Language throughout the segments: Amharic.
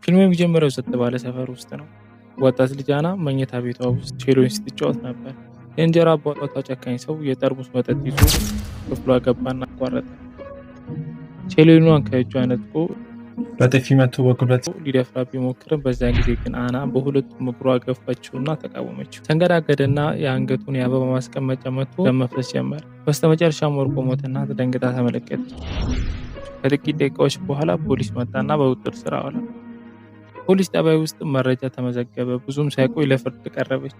ፊልሙ የሚጀምረው ጸጥ ባለ ሰፈር ውስጥ ነው። ወጣት ልጅ አና መኝታ ቤቷ ውስጥ ቼሎን ስትጫወት ነበር። የእንጀራ አባቷ ጨካኝ ሰው የጠርሙስ መጠጥ ይዞ ክፍሏ ገባና አቋረጠ። ቼሎኗን ከእጇ ነጥቆ በጥፊ መቶ በጉልበት ሊደፍራት ቢሞክርም በዚያን ጊዜ ግን አና በሁለቱም እግሯ ገፋችውና ተቃወመችው። ተንገዳገደና የአንገቱን የአበባ ማስቀመጫ መቶ ደም መፍሰስ ጀመረ። በስተመጨረሻም ወድቆ ሞተና ተደንግጣ ተመለከተች። ከጥቂት ደቂቃዎች በኋላ ፖሊስ መጣና በቁጥጥር ስር አዋላት። ፖሊስ ጣቢያ ውስጥ መረጃ ተመዘገበ። ብዙም ሳይቆይ ለፍርድ ቀረበች።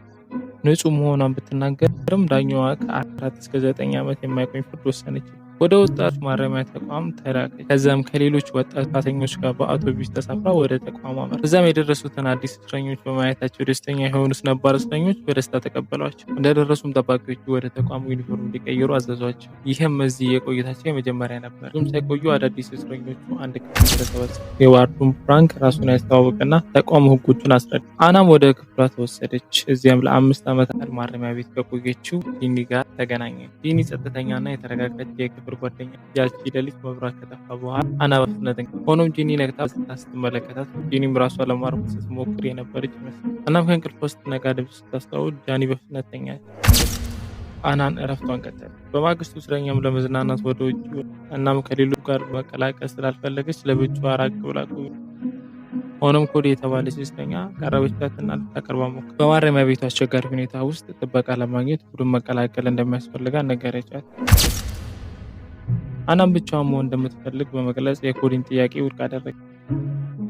ንጹህ መሆኗን ብትናገርም ዳኛዋ ከ4 እስከ 9 ዓመት የማይቆይ ፍርድ ወሰነች። ወደ ወጣት ማረሚያ ተቋም ተላከች። ከዚያም ከሌሎች ወጣት ጥፋተኞች ጋር በአውቶቡስ ተሳፍራ ወደ ተቋሙ አመራች። እዚያም የደረሱትን አዲስ እስረኞች በማየታቸው ደስተኛ የሆኑት ነባር እስረኞች በደስታ ተቀበሏቸው። እንደደረሱም ጠባቂዎቹ ወደ ተቋሙ ዩኒፎርም እንዲቀይሩ አዘዟቸው። ይህም እዚህ የቆይታቸው የመጀመሪያ ነበር። ብዙም ሳይቆዩ አዳዲስ እስረኞቹ አንድ ክፍል ተሰበሰቡ። የ warden ፍራንክ ራሱን ያስተዋወቀና ተቋሙ ህጎቹን አስረዳ። አናም ወደ ክፍሏ ተወሰደች። እዚያም ለ5 ዓመታት ማረሚያ ቤት ከቆየችው ጂኒ ጋር ተገናኘ። ጂኒ ጸጥተኛና የተረጋጋች የክፍል ጓደኛ። ያቺ ሌሊት መብራት ከጠፋ በኋላ አና በፍጥነት፣ ሆኖም ጂኒ ነቅታ ስትመለከታት ጂኒም ራሷን ለማርኮ ስትሞክር የነበረች ይመስላል። እናም ከእንቅልፏ ስትነቃ ድምፅ ስታስተውል ጃኒ በፍጥነት ተኛች። አናን እረፍቷን ቀጠለች። በማግስቱ እስረኛም ለመዝናናት ወደ ውጭ፣ እናም ከሌሎች ጋር መቀላቀል ስላልፈለገች ለብቻዋ ራቅ ብላ ቆየች። ሆኖም ኮዲ የተባለች እስረኛ ቀረበቻትና ልታቀርባ ሞከረች። በማረሚያ ቤቱ አስቸጋሪ ሁኔታ ውስጥ ጥበቃ ለማግኘት ቡድን መቀላቀል እንደሚያስፈልጋት ነገረቻት። አናም ብቻዋን መሆን እንደምትፈልግ በመግለጽ የኮዲን ጥያቄ ውድቅ አደረገች።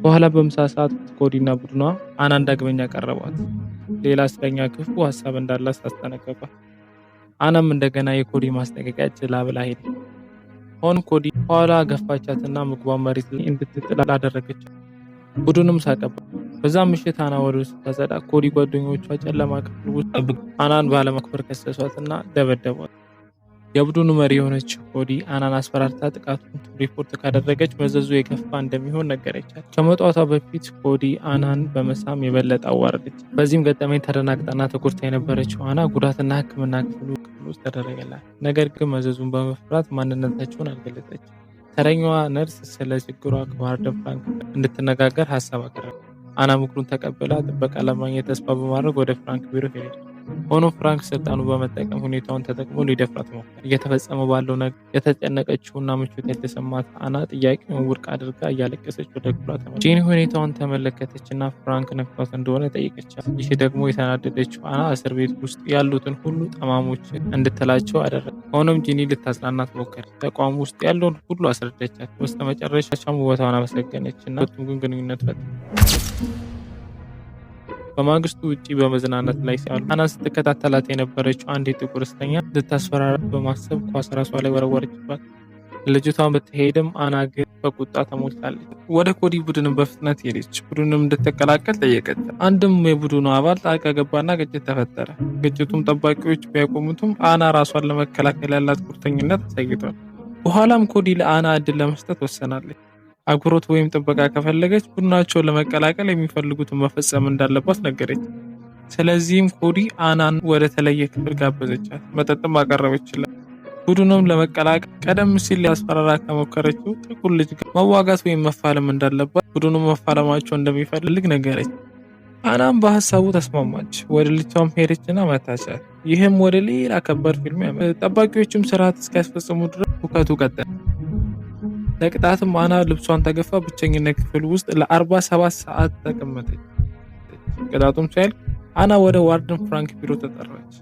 በኋላ በምሳ ሰዓት ኮዲና ቡድኗ አናን ዳግመኛ ቀረቧት። ሌላ እስረኛ ክፉ ሀሳብ እንዳላት አስጠነቀቋት። አናም እንደገና የኮዲ ማስጠንቀቂያ ችላ ብላ ሄደች። ሆኖም ኮዲ ከኋላ ገፋቻትና ምግቧን መሬት ላይ እንድትጥል አደረገቻት። ቡድኑም ሳቀባት። በዛ ምሽት አና ወደ ስታጸዳ ኮዲ ጓደኞቿ ጨለማ ክፍል ውስጥ አናን ባለማክበር ከሰሷትና ደበደቧት። የቡድኑ መሪ የሆነችው ኮዲ አናን አስፈራርታ ጥቃቱን ሪፖርት ካደረገች መዘዙ የከፋ እንደሚሆን ነገረቻት። ከመውጣቷ በፊት ኮዲ አናን በመሳም የበለጠ አዋረደች። በዚህም ገጠመኝ ተደናግጣና ተጎድታ የነበረችው አና ጉዳትና ሕክምና ክፍል ውስጥ ተደረገላት። ነገር ግን መዘዙን በመፍራት ማንነታቸውን አልገለጸችም። ተረኛዋ ነርስ ስለ ችግሯ ከ warden ፍራንክ እንድትነጋገር ሀሳብ አቀረበች። አና ምክሩን ተቀብላ ጥበቃ ለማግኘት ተስፋ በማድረግ ወደ ፍራንክ ቢሮ ሄደች። ሆኖም ፍራንክ ስልጣኑን በመጠቀም ሁኔታውን ተጠቅሞ ሊደፍራት ሞከረ። እየተፈጸመ ባለው ነገር የተጨነቀችውና ምቾት ያልተሰማት አና ጥያቄውን ውድቅ አድርጋ እያለቀሰች ወደ ክፍሏ ተመለሰች። ጄኒ ሁኔታውን ተመለከተችና ፍራንክ ነክቷት እንደሆነ ጠየቀቻት። ይህ ደግሞ የተናደደችው አና እስር ቤት ውስጥ ያሉትን ሁሉ ጠማሞች እንድትላቸው አደረገ። ሆኖም ጂኒ ልታጽናናት ሞከረች። ተቋሙ ውስጥ ያለውን ሁሉ አስረዳቻት። በስተመጨረሻም ውበቷን አመሰገነች እና ሁለቱም ግን ግንኙነት ፈጠሩ። በማግስቱ ውጪ በመዝናናት ላይ ሲያሉ አናን ስትከታተላት የነበረችው አንድ የጥቁር እስረኛ ልታስፈራራት በማሰብ ኳስ ራሷ ላይ ወረወረችባት። ልጅቷን ብትሄድም አና ግን በቁጣ ተሞልታለች። ወደ ኮዲ ቡድንም በፍጥነት ሄደች። ቡድኑንም እንድትቀላቀል ጠየቀች። አንድም የቡድኑ አባል ጣልቃ ገባና ግጭት ተፈጠረ። ግጭቱም ጠባቂዎች ቢያቆሙትም አና ራሷን ለመከላከል ያላት ቁርጠኝነት አሳይቷል። በኋላም ኮዲ ለአና እድል ለመስጠት ወሰናለች። አክብሮት ወይም ጥበቃ ከፈለገች ቡድናቸውን ለመቀላቀል የሚፈልጉትን መፈጸም እንዳለባት ነገረች። ስለዚህም ኮዲ አናን ወደ ተለየ ክፍል ጋበዘቻት፣ መጠጥም አቀረበችላት። ቡድኑም ለመቀላቀል ቀደም ሲል ሊያስፈራራ ከሞከረችው ጥቁር ልጅ ጋር መዋጋት ወይም መፋለም እንዳለባት ቡድኑ መፋለማቸው እንደሚፈልግ ነገረች። አናም በሀሳቡ ተስማማች። ወደ ልጅቷም ሄደችና መታቻት። ይህም ወደ ሌላ ከባድ ፊልም፣ ጠባቂዎችም ስርዓት እስኪያስፈጽሙ ድረስ ሁከቱ ቀጠለ። ለቅጣትም አና ልብሷን ተገፋ ብቸኝነት ክፍል ውስጥ ለ47 ሰዓት ተቀመጠች። ቅጣቱም ሲያልቅ አና ወደ warden ፍራንክ ቢሮ ተጠራች።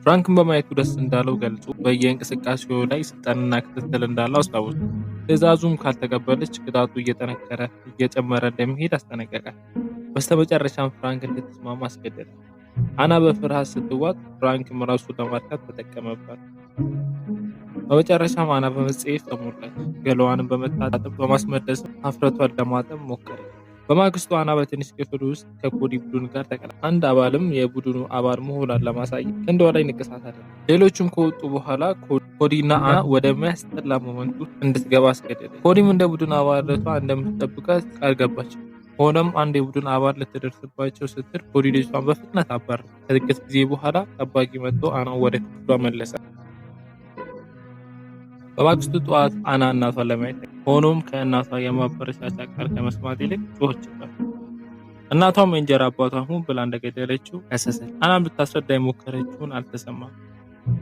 ፍራንክን በማየቱ ደስ እንዳለው ገልጾ በየእንቅስቃሴው ላይ ስልጣንና ክትትል እንዳለው አስታወሰ። ትዕዛዙም ካልተቀበለች ቅጣቱ እየጠነከረ እየጨመረ እንደሚሄድ አስጠነቀቃት። በስተመጨረሻም ፍራንክ እንድትስማማ አስገደደ። አና በፍርሃት ስትዋጥ ፍራንክም ራሱን ለማርካት ተጠቀመባት። በመጨረሻም አና በመጸየፍ ተሞላች። ገላዋንም በመታጠብ በማስመለስ ሀፍረቷን ለማጠብ ሞከረች። በማግስቱ አና በትንሽ ክፍል ውስጥ ከኮዲ ቡድን ጋር ተቀላቀለች። አንድ አባልም የቡድኑ አባል መሆኗን ለማሳየት ክንዷ ላይ ንቅሳት አደረገ። ሌሎቹም ከወጡ በኋላ ኮዲና አና ወደሚያስጠላ moment ውስጥ እንድትገባ አስገደደች። ኮዲም እንደ ቡድን አባልነቷ እንደምትጠብቃት ቃል ገባች። ሆኖም አንድ የቡድን አባል ልትደርስባቸው ስትል ኮዲ ልጅቷን በፍጥነት አባረረች። ከጥቂት ጊዜ በኋላ ጠባቂ መጥቶ አናን ወደ ክፍሏ መለሳት። በማግስቱ ጠዋት አና እናቷን ለማየት ሆኖም ከእናቷ የማበረታቻ ቃል ከመስማት ይልቅ ጮኸችባት። እናቷም የእንጀራ አባቷን ሆን ብላ እንደገደለችው ከሰሰች። አናም ልታስረዳ የሞከረችውን አልተሰማም።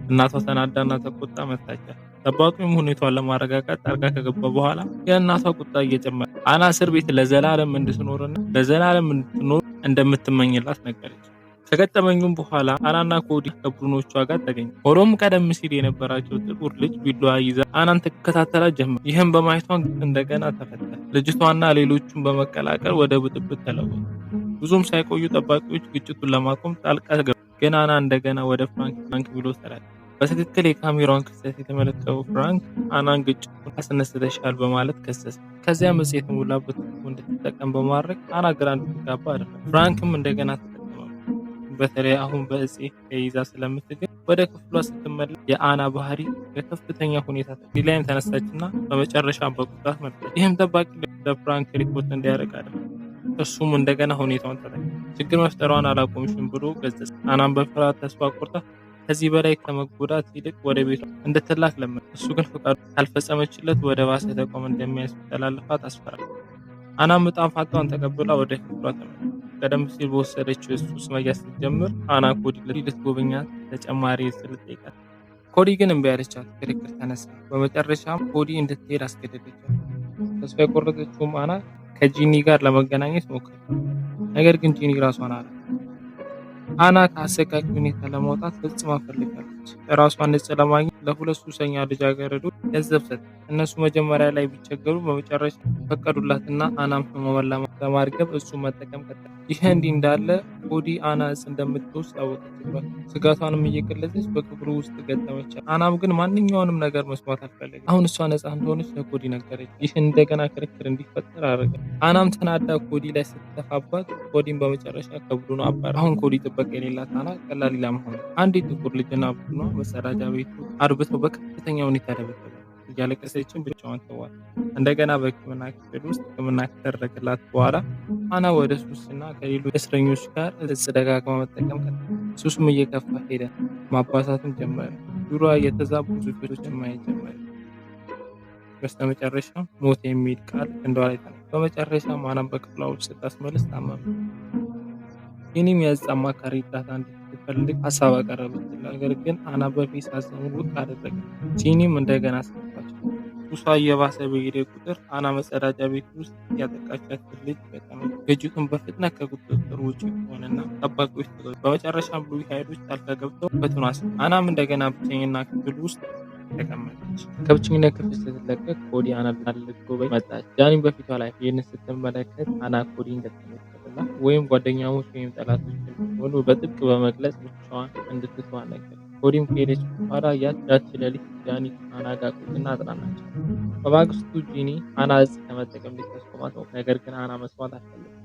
እናቷ ተናዳና ተቆጣ መታቻት። ጠባቂውም ሁኔታዋን ለማረጋጋት ጣልቃ ከገባ በኋላ የእናቷ ቁጣ እየጨመረ አና እስር ቤት ለዘላለም እንድትኖርና ለዘላለም እንድትኖር እንደምትመኝላት ነገረች። ከገጠመኙም በኋላ አናና ኮዲ ከቡድኖቿ ጋር ተገኘ። ሆኖም ቀደም ሲል የነበራቸው ጥቁር ልጅ ቢላዋ ይዛ አናን ትከታተላት ጀመር። ይህም በማየቷ እንደገና ተፈታ። ልጅቷና ሌሎቹን በመቀላቀል ወደ ብጥብጥ ተለወጡ። ብዙም ሳይቆዩ ጠባቂዎች ግጭቱን ለማቆም ጣልቃ ገቡ። ግን አና እንደገና ወደ ፍራንክ ብሎ ተላከ። በትክክል የካሜራውን ክስተት የተመለከተው ፍራንክ አናን ግጭቱን አስነስተሻል በማለት ከሰሰ። ከዚያም እጽ የተሞላበት ቱቦ እንድትጠቀም በማድረግ አና ግራ እንድትጋባ አደረገ። ፍራንክም እንደገና ተጠቀመበት። በተለይ አሁን በእጽ ተይዛ ስለምትገኝ ወደ ክፍሏ ስትመለስ የአና ባህሪ በከፍተኛ ሁኔታ ላይም ተነሳችና በመጨረሻ በቁጣ መታች። ይህም ጠባቂ ለፍራንክ ሪፖርት እንዲያደርግ አደረገ። እሱም እንደገና ሁኔታውን ተጠቀመ። ችግር መፍጠሯን አላቆምሽም ብሎ ገሰጸ። አናም በፍርሃት ተስፋ ቆርጣ ከዚህ በላይ ከመጎዳት ይልቅ ወደ ቤቷ እንድትላክ ለመነ። እሱ ግን ፈቃዱ ካልፈጸመችለት ወደ ባሰ ተቋም እንደሚያስተላልፋት አስፈራራት። አናም ዕጣ ፈንታዋን ተቀብላ ወደ ክፍሏ ተመለሰች። ቀደም ሲል በወሰደችው የሱስ መያዝ ስትጀምር አና ኮዲ ልትጎበኛት ተጨማሪ እጽ ልትጠይቃት፣ ኮዲ ግን እምቢ አለቻት። ክርክር ተነሳ። በመጨረሻም ኮዲ እንድትሄድ አስገደደቻት። ተስፋ የቆረጠችውም አና ከጂኒ ጋር ለመገናኘት ሞከረች። ነገር ግን ጂኒ ራሷን አላት። አና ከአሰቃቂ ሁኔታ ለመውጣት ፈጽማ ፈልጋለች። ራሷን ነጻ ለማግኘት ለሁለት ሱሰኛ ልጃገረዶች ገንዘብ ሰጠች። እነሱ መጀመሪያ ላይ ቢቸገሩ በመጨረሻ ፈቀዱላትና አናም ህመሟን ለማርገብ እጹን መጠቀም ቀጠለች። ይህ እንዲህ እንዳለ ኮዲ አና እጽ እንደምትወስድ አወቀችባት። ስጋቷንም እየገለጸች በክፍሉ ውስጥ ገጠመች። አናም ግን ማንኛውንም ነገር መስማት አልፈለገች። አሁን እሷ ነጻ እንደሆነች ለኮዲ ነገረች። ይህ እንደገና ክርክር እንዲፈጠር አደረገ። አናም ተናዳ ኮዲ ላይ ስትተፋባት ኮዲን በመጨረሻ ከቡድኑ አባረረ። አሁን ኮዲ ጥበቃ የሌላት አና ቀላል ኢላማ ሆነች። አንዲት ጥቁር ልጅና ቡድኗ መጸዳጃ ቤቱ አርብተው በከፍተኛ ሁኔታ ደበደቧት። እያለቀሰችም ብቻዋን ተዋት። እንደገና በሕክምና ክፍል ውስጥ ሕክምና ከተደረገላት በኋላ አና ወደ ሱስና ከሌሎች እስረኞች ጋር እጽ ደጋግማ መጠቀም ቀጠለች። ሱሱም እየከፋ ሄደ። ማባሳትም ጀመረ። ዙሪያዋ የተዛቡ ጽሑፎችን ማየት ጀመረ። በስተመጨረሻም ሞት የሚል ቃል ክንዷ ላይ ተነበበ። በመጨረሻም አናን በክፍሏ ውስጥ ስታስመልስ ታመመች። ጂኒም የእጽ አማካሪ እርዳታ እንድትፈልግ ሀሳብ አቀረበችላት። ነገር ግን አና በፊት ሀሳቡን ውድቅ አደረገች። ጂኒም እንደገና አስከፋቸው። ሱሷ እየባሰ በሄደ ቁጥር አና መጸዳጃ ቤት ውስጥ ያጠቃቻትን ልጅ ገጠመች። ግጭቱን በፍጥነት ከቁጥጥር ውጭ ሆነና ጠባቂዎች ተገኙ። በመጨረሻም ልዩ ኃይሎች ጣልቃ ገብተው በትኗ አናም እንደገና ብቸኝና ክፍል ውስጥ ተቀመጠች። ከብቸኝነት ክፍል ስትለቀቅ ኮዲ አናን ልትጎበኝ መጣች። ጃኒም በፊቷ ላይ ይህንን ስትመለከት አና ኮዲን ገጠመቻትና ወይም ጓደኛሞች ወይም ጠላቶች እንደሆኑ በጥብቅ በመግለጽ ብቻዋን እንድትተዋ ነገረች። ኮዲም ከሄደች በኋላ ያች ሌሊት ጃኒ ከአና ጋር ቁጭና አጽናናቻት። በማግስቱ ጂኒ አና እጽ ከመጠቀም ልታስቆማት ነገር ግን አና መስማት አልፈለገችም።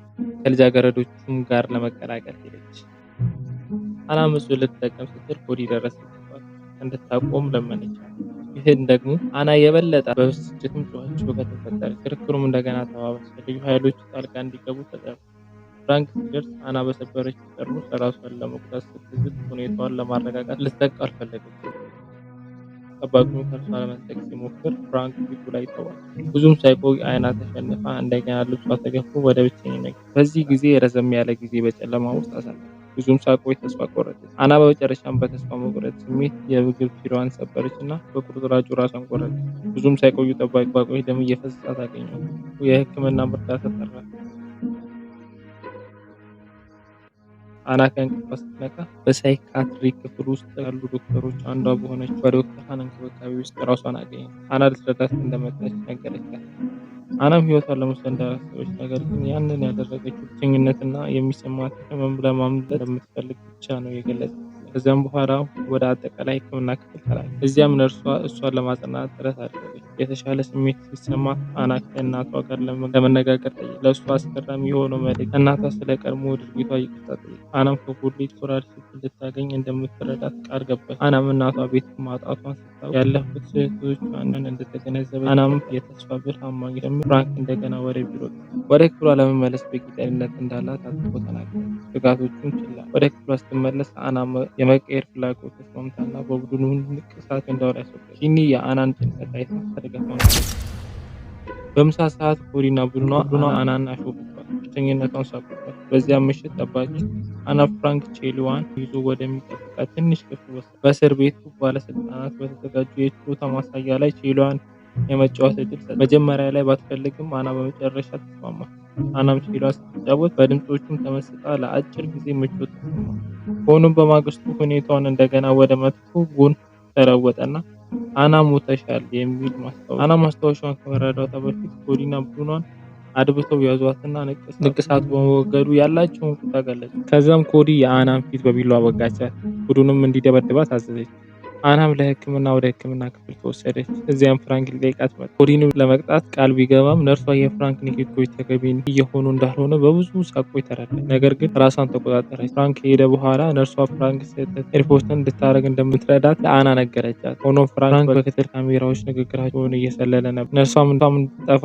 ከልጃገረዶቹም ጋር ለመቀላቀል ሄደች። አና እጹን ልትጠቀም ስትል ኮዲ ደረሰችባት። እንድታቆም ለመነቻት። ይህን ደግሞ አና የበለጠ በብስጭትም ጮኸች። ሁከት ተፈጠረ። ክርክሩም እንደገና ተባባሰ። ልዩ ኃይሎች ጣልቃ እንዲገቡ ተጠሩ። ፍራንክ ሲደርስ አና በሰበረችው ጠርሙስ ራሷን ለመጉዳት ስትዝት ሁኔታዋን ለማረጋጋት ልትለቀው አልፈለገችም። ጠባቂውም ከእርሷ ለመንጠቅ ሲሞክር ፍራንክ ፊቱ ላይ ተዋል። ብዙም ሳይቆይ አና ተሸንፋ እንደገና ልብሷ ተገፎ ወደ ብቸኝነት። በዚህ ጊዜ ረዘም ያለ ጊዜ በጨለማ ውስጥ አሳለፈች። ብዙም ሳትቆይ ተስፋ ቆረጠች። አና በመጨረሻም በተስፋ መቁረጥ ስሜት የምግብ ትሪዋን ሰበረች እና በቁርጥራጩ ራሷን ቆረጠች። ብዙም ሳይቆዩ ጠባቂዎች ደም እየፈሰሳት አገኟት። የሕክምና እርዳታ ጠራ። አና ከእንቅልፏ ስትነቃ በሳይካትሪ ክፍል ውስጥ ካሉ ዶክተሮች አንዷ በሆነችው በዶክተር ሃን እንክብካቤ ውስጥ ራሷን አገኘች። አና ልትረዳት እንደመጣች ነገረቻት። አናም ሕይወቷን ለመውሰድ እንዳላሰበች ነገር ግን ያንን ያደረገችው ብቸኝነትና የሚሰማትን ሕመም ለማምለጥ እንደምትፈልግ ብቻ ነው የገለጸችላት። ከዚያም በኋላ ወደ አጠቃላይ ሕክምና ክፍል ተላከች። እዚያም ነርሷ እሷን ለማጽናናት ጥረት አደረገች። የተሻለ ስሜት ሲሰማት አና ከእናቷ ጋር ለመነጋገር ጠየቀች። ለእሷ አስገራሚ የሆነው መልእክት እናቷ ስለ ቀድሞ ድርጊቷ ይቅርታ ጠየቀች። አናም ከኮሌጅ ስኮላርሺፕ እንድታገኝ እንደምትረዳት ቃል ገባች። አናም እናቷ ቤት ማጣቷን ስታውቅ ያለፉት ስህተቶቿን እንደተገነዘበች አናም የተስፋ ብርሃን ማግኘት ጀመረች። ፍራንክ እንደገና ወደ ቢሮ ወደ ክፍሏ ለመመለስ በቂ ጤንነት እንዳላት አጥብቆ ተናገረ። ስጋቶቹን ችላ ወደ ክፍሏ ስትመለስ አና የመቀየር ፍላጎት ተስማምታና በቡድኑ ንቅሳት እንዳወራ ያስወገደች። ጂኒ የአናን ጭንቀት አይታ ድጋፏን በምሳ ሰዓት ኮዲና ቡድኗ አናን አሾፉባት፣ ብቸኝነቷን ሳቁባት። በዚያም ምሽት ጠባቂ አና ፍራንክ ቼሎዋን ይዞ ወደሚጠብቃት ትንሽ ክፍል ወሰዳት። በእስር ቤቱ ባለስልጣናት በተዘጋጀው የችሎታ ማሳያ ላይ ቼሎዋን የመጫወት እድል ሰጣት። መጀመሪያ ላይ ባትፈልግም አና በመጨረሻ ተስማማች። አናም ቼሎዋን ስትጫወት በድምፆቹም ተመስጣ ለአጭር ጊዜ ምቾት ተሰማት። ሆኖም በማግስቱ ሁኔታውን እንደገና ወደ መጥፎ ጎን ተለወጠና አና ሞተሻል የሚል ማስታወሻ። አና ማስታወሻውን ከመረዳቷ በፊት ኮዲና ቡድኗን አድብተው ያዟትና ንቅሳቱ በመወገዱ ያላቸውን ቁጣ ገለጹ። ከዛም ኮዲ የአናን ፊት በቢላዋ ወጋቻት። ቡድኑም እንዲደበድባት አዘዘች። አናም ለሕክምና ወደ ሕክምና ክፍል ተወሰደች። እዚያም ፍራንክ ሊጠይቃት መጣ። ኮዲን ለመቅጣት ቃል ቢገባም ነርሷ የፍራንክ ንግግሮች ተገቢ እየሆኑ እንዳልሆነ በብዙ ሳቆች ተረዳች። ነገር ግን ራሷን ተቆጣጠረች። ፍራንክ ከሄደ በኋላ ነርሷ ፍራንክ ስህተት ሪፖርት እንድታደርግ እንደምትረዳት ለአና ነገረቻት። ሆኖም ፍራንክ በክትትል ካሜራዎች ንግግራቸውን እየሰለለ ነበር። ነርሷም እንድጠፋ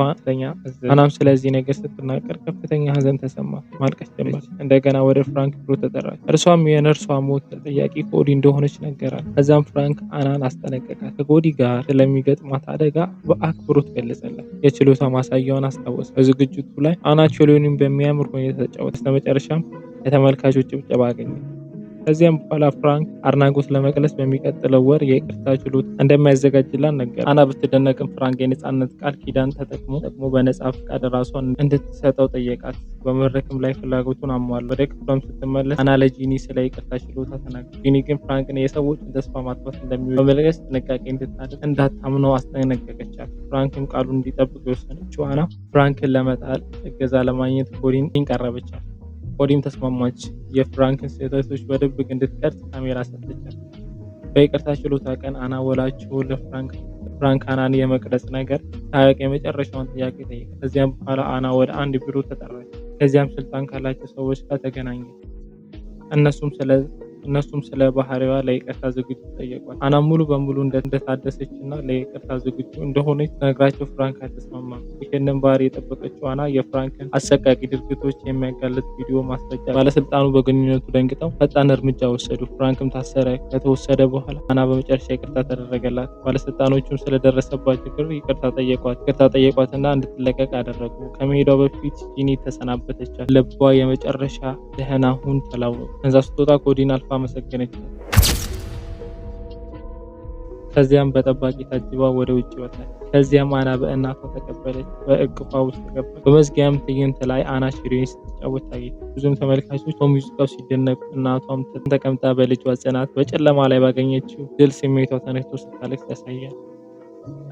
አናም ስለዚህ ነገር ስትናገር ከፍተኛ ሐዘን ተሰማት። ማልቀስ ጀመረች። እንደገና ወደ ፍራንክ ቢሮ ተጠራች። እርሷም የነርሷ ሞት ተጠያቂ ኮዲ እንደሆነች ነገራት። ከዛም ፍራንክ አናን አስጠነቀቃት። ከኮዲ ጋር ስለሚገጥማት አደጋ በአክብሮት ገለጸላት። የችሎታ ማሳያውን አስታወሰ። በዝግጅቱ ላይ አና ቼሎውን በሚያምር ሁኔታ ተጫወተች። በስተመጨረሻም የተመልካቾች ጭብጨባ አገኘች። ከዚያም በኋላ ፍራንክ አድናቆት ለመግለጽ በሚቀጥለው ወር የይቅርታ ችሎት እንደሚያዘጋጅላት ነገራት። አና ብትደነቅም ፍራንክ የነጻነት ቃል ኪዳን ተጠቅሞ በነጻ ፈቃድ ራሷን እንድትሰጠው ጠየቃት። በመድረክም ላይ ፍላጎቱን አሟላ። ወደ ክፍሏም ስትመለስ አና ለጂኒ ስለ ይቅርታ ችሎታ ተናገረች። ጂኒ ግን ፍራንክን የሰዎችን ተስፋ ማጥፋት እንደሚወድ በመግለጽ ጥንቃቄ እንድታደርግ እንዳታምነው አስጠነቀቀቻት። ፍራንክም ቃሉን እንዲጠብቅ የወሰነችው አና ፍራንክን ለመጣል እገዛ ለማግኘት ኮዲን ቀረበቻት። ኮዲም ተስማማች። የፍራንክን ስህተቶች በድብቅ እንድትቀርጽ ካሜራ ሰጠቻት። በይቅርታ ችሎታ ቀን አና ወላቸውን ለፍራንክ ፍራንክ አናን የመቅረጽ ነገር ሳያውቅ የመጨረሻውን ጥያቄ ጠየቀ። ከዚያም በኋላ አና ወደ አንድ ቢሮ ተጠራች። ከዚያም ስልጣን ካላቸው ሰዎች ጋር ተገናኘች። እነሱም ስለ ባህሪዋ ለይቅርታ ዝግጁ ጠየቋት። አና ሙሉ በሙሉ እንደታደሰች እና ለይቅርታ ዝግጁ እንደሆነች ነግራቸው ፍራንክ አልተስማማም። ይህንን ባህሪ የጠበቀችው አና የፍራንክን አሰቃቂ ድርጊቶች የሚያጋልጥ ቪዲዮ ማስረጃ። ባለስልጣኑ በግንኙነቱ ደንግጠው ፈጣን እርምጃ ወሰዱ። ፍራንክም ታሰረ። ከተወሰደ በኋላ አና በመጨረሻ ይቅርታ ተደረገላት። ባለስልጣኖቹም ስለደረሰባት ችግር ይቅርታ ጠየቋትና እንድትለቀቅ አደረጉ። ከመሄዷ በፊት ጂኒ ተሰናበተቻት። ልቧ የመጨረሻ ደህና ሁን ተለዋወጡ። ከዛ ስትወጣ ኮዲን አልፋ አመሰገነቻት። ከዚያም በጠባቂ ታጅባ ወደ ውጭ ወጣች። ከዚያም አና በእናቷ ተቀበለች፣ በእቅፏ ውስጥ ገባች። በመዝጊያም ትዕይንት ላይ አና ቼሎን ስትጫወት ታየች። ብዙም ተመልካቾች በሙዚቃው ሲደነቁ፣ እናቷም ተቀምጣ በልጇ ጽናት በጨለማ ላይ ባገኘችው ድል ስሜቷ ተነክቶ ስታለቅስ ያሳያል።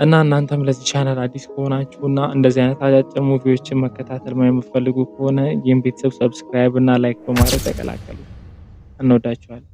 እና እናንተም ለዚህ ቻናል አዲስ ከሆናችሁ እና እንደዚህ አይነት አጫጭር movie ዎችን መከታተል የምትፈልጉ ከሆነ ይህን ቤተሰብ subscribe እና like በማድረግ ተቀላቀሉ። እንወዳችኋለን።